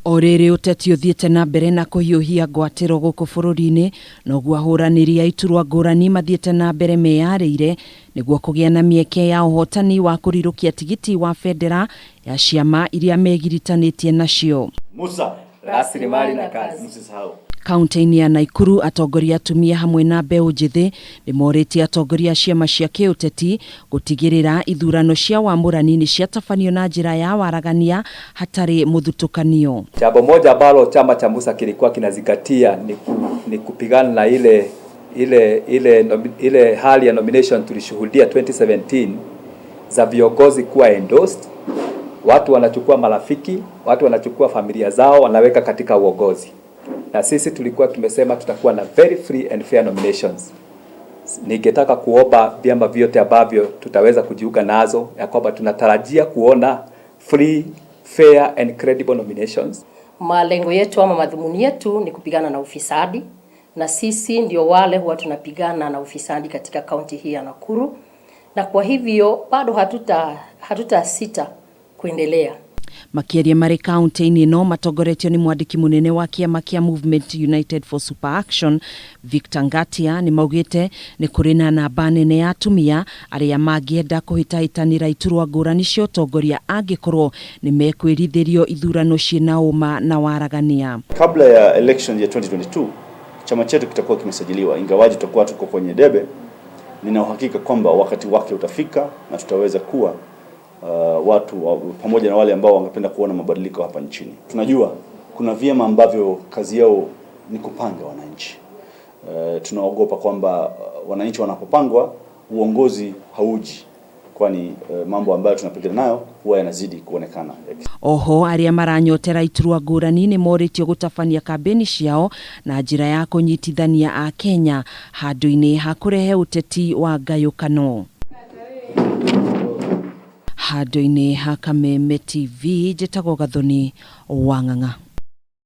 O rĩrĩ ũteti ũthiĩte na mbere na kũhiũhia ngwatĩro gũkũ bũrũri-inĩ, noguo ahũranĩri a iturwa ngũrani mathiĩte na mbere meyarĩire nĩguo kũgĩa na mĩeke ya ũhotani wa kũrirũkia tigiti wa bendera ya ciama iria megiritanĩtie nacio. Musa, Rasilimali na kazi. msisahau. Kaunti-inĩ ya Naikuru atongoria atumia hamwe na mbeũ njĩthĩ nĩmorĩtie atongoria a ciama cia kĩũteti gũtigĩrĩra ithurano cia wamũrani nĩ ciatabanio na njĩra ya waragania hatarĩ mũthutũkanio. Jambo moja ambalo chama cha Musa kilikuwa kinazingatia ni kupigana na ile hali ya nomination tulishuhudia 2017 za viongozi kuwa endorsed. Watu wanachukua marafiki, watu wanachukua familia zao wanaweka katika uongozi, na sisi tulikuwa tumesema tutakuwa na very free and fair nominations. Ningetaka kuomba vyama vyote ambavyo tutaweza kujiunga nazo ya kwamba tunatarajia kuona free, fair and credible nominations. Malengo yetu ama madhumuni yetu ni kupigana na ufisadi, na sisi ndio wale huwa tunapigana na ufisadi katika kaunti hii ya Nakuru, na kwa hivyo bado hatuta sita kuendelea. Makĩaria marĩ kaunti-inĩ ĩno matongoretio nĩ mwandĩki mũnene wa kĩama kĩa Movement United for Super Action Victor Ngatia nĩ maugĩte nĩ kũrĩ na namba nene ya atumia arĩa mangĩenda kũhĩtahĩtanĩra iturwa ngũrani cia ũtongoria angĩkorwo nĩ mekwĩrithĩrio ithurano ciĩna ũma na waragania. Kabla ya election ya 2022 chama chetu kitakuwa kimesajiliwa, ingawaje tutakuwa tuko kwenye debe. Nina uhakika kwamba wakati wake utafika na tutaweza kuwa watu pamoja na wale ambao wangependa kuona mabadiliko hapa nchini. Tunajua kuna vyama ambavyo kazi yao ni kupanga wananchi. Tunaogopa kwamba wananchi wanapopangwa uongozi hauji, kwani mambo ambayo tunapigana nayo huwa yanazidi kuonekana. Oho arĩa maranyotera iturwa ngũrani nĩ morĩtio gũtabania kambeni ciao na njĩra ya kũnyitithania a Kenya handũ-inĩ ha kũrehe ũteti wa ngayũkano. Handũ-inĩ ha Kameme TV njĩtagwo Gathoni Wang'ang'a.